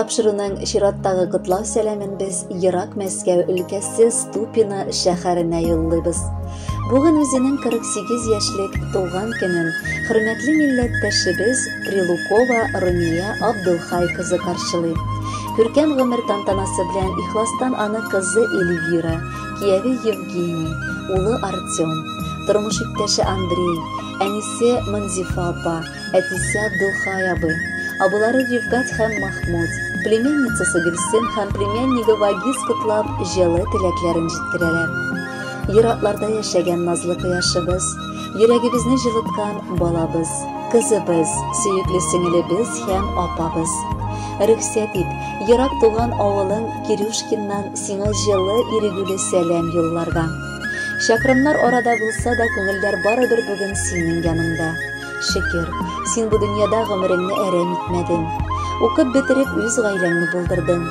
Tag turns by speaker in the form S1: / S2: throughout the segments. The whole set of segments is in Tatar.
S1: Тапшыруның чираттагы котлау сәламен без ерак Мәскәү өлкәсе Ступино шәһәренә юллыйбыз. Бүген үзенең 48 яшьлек туган көнен хөрмәтле милләттәшебез Прилукова Румия Абдулхай кызы каршылый. Күркәм гомер тантанасы белән ихластан аны кызы Эльвира, кияве Евгений, улы Артем, тормыш иптәше Андрей, әнисе Манзифа апа, әтисе Абдулхай абый, абылары Рифгать һәм Махмуд, племянницасы Гөлсем һәм племяннигы Вагиз котлап җылы теләкләрен җиткерәләр. Еракларда яшәгән назлы кояшыбыз, йөрәгебезне җылыткан балабыз, кызыбыз, сөекле сеңелебез һәм апабыз. Рөхсәт ит, ерак туган авылың Кирюшкиннан сиңа җылы ирегүле сәлам юлларга. Чакрымнар арада булса да, күңелләр барыбер бүген синең яныңда. Шөкер, син бу дөньяда гомереңне әрәм итмәдең. Укып бетереп, үз гаиләңне булдырдың.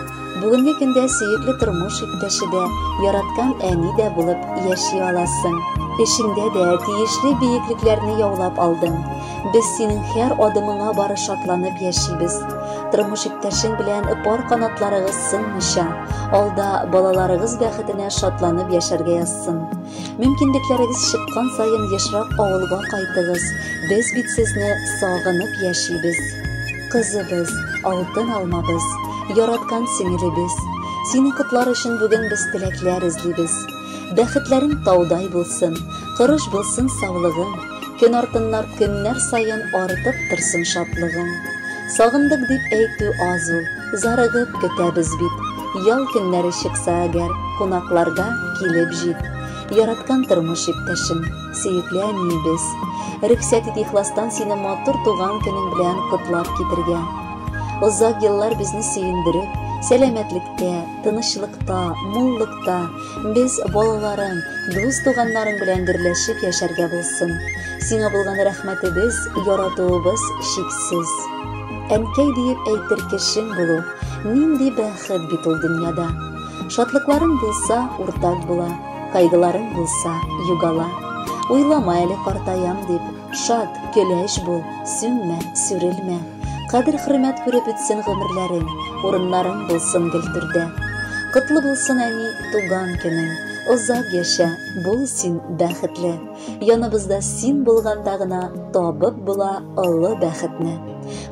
S1: Бүгенге көндә сөекле тормыш иптәше дә, яраткан әни дә булып яши аласың. Эшеңдә дә тиешле биеклекләрне яулап алдың. Без синең һәр адымыңа бары шатланып яшибез. Тормыш иптәшең белән пар канатларыгыз сынмыйча, алда балаларыгыз бәхетенә шатланып яшәргә язсын. Мөмкинлекләрегез чыккан саен ешрак авылга кайтыгыз. Без бит сезне сагынып яшибез. Кызыбыз, алтын алмабыз, яраткан сеңелебез. Сине котлар өчен бүген без теләкләр эзлибез. Бәхетләрең таудай булсын, корыч булсын саулыгың, көн артыннан көннәр саен артып торсын шатлыгың. Сагындык дип әйтү аз ул, зарыгып көтәбез бит. Ял көннәре чыкса әгәр, кунакларга килеп җит. Яраткан тормыш иптәшем, сөекле әниебез. Рөхсәт ит ихластан сине матур туган көнең белән котлап китергә. Озак еллар безне сөендереп, сәламәтлектә, тынычлыкта, муллыкта без балаларың, дус туганнарың белән гөрләшеп яшәргә булсын. Сиңа булган рәхмәтебез, яратуыбыз чиксез. Әнкәй диеп әйтер кешең булу, нинди бәхет бит ул дөньяда. Шатлыкларың булса, уртак була, кайгыларың булса, югала. Уйлама әле картаям дип, шат, көләч бул, сүнмә, сүрелмә. Кадер хөрмәт күреп үтсен гомерләрең, урыннарың булсын гел түрдә. Котлы булсын, әни, туган көнең, озак яшә, бул син бәхетле. Яныбызда син булганда гына табып була олы бәхетне.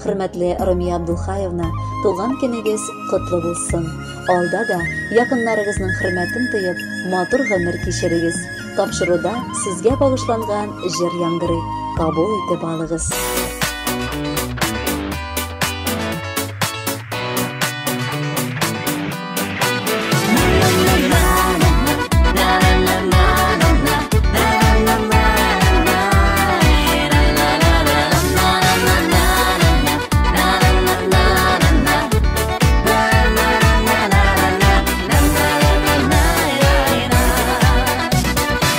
S1: Хөрмәтле Румия Абдулхаевна, туган көнегез котлы булсын. Алда да якыннарыгызның хөрмәтен тоеп, матур гомер кичерегез. Тапшыруда сезгә багышланган җыр яңгырый. Кабул итеп алыгыз.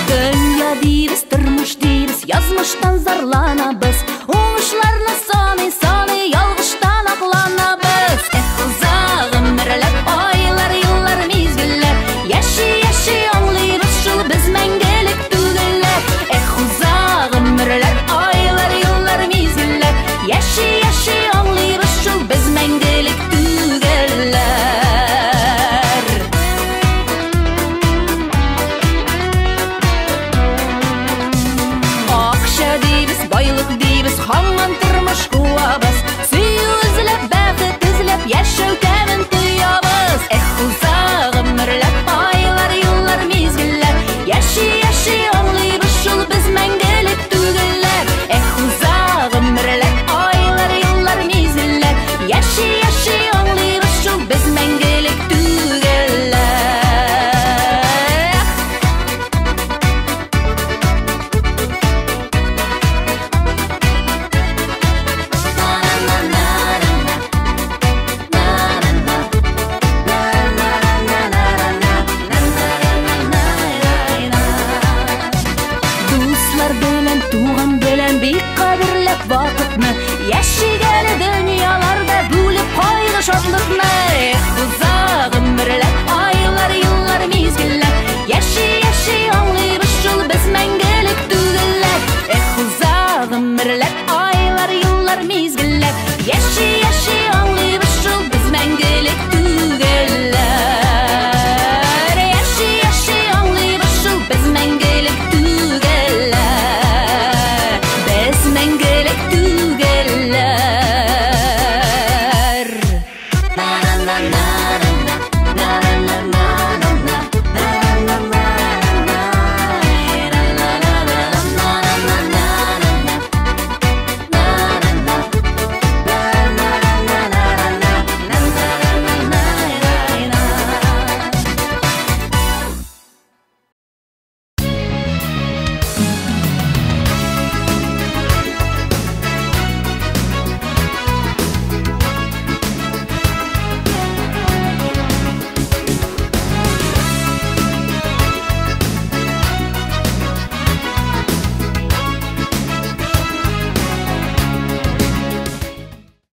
S2: Дөнья дибез, тормыш дибез, язмыштан зарланабыз. Уңышларны саный-саный, ялгыштан акланабыз. Эх, озак гомерләр, айлар, еллар, мизгелләр. Яши-яши аңлыйбыз шул без мәңгелек түгелләр. Эх, озак гомерләр, айлар, еллар, мизгелләр. Яши-яши аңлыйбыз шул без мәңгелек түгелләр. Акча дибез, байлык дибез, һаман тормыш куабыз. Сөю эзләп, бәхет эзләп, яшәү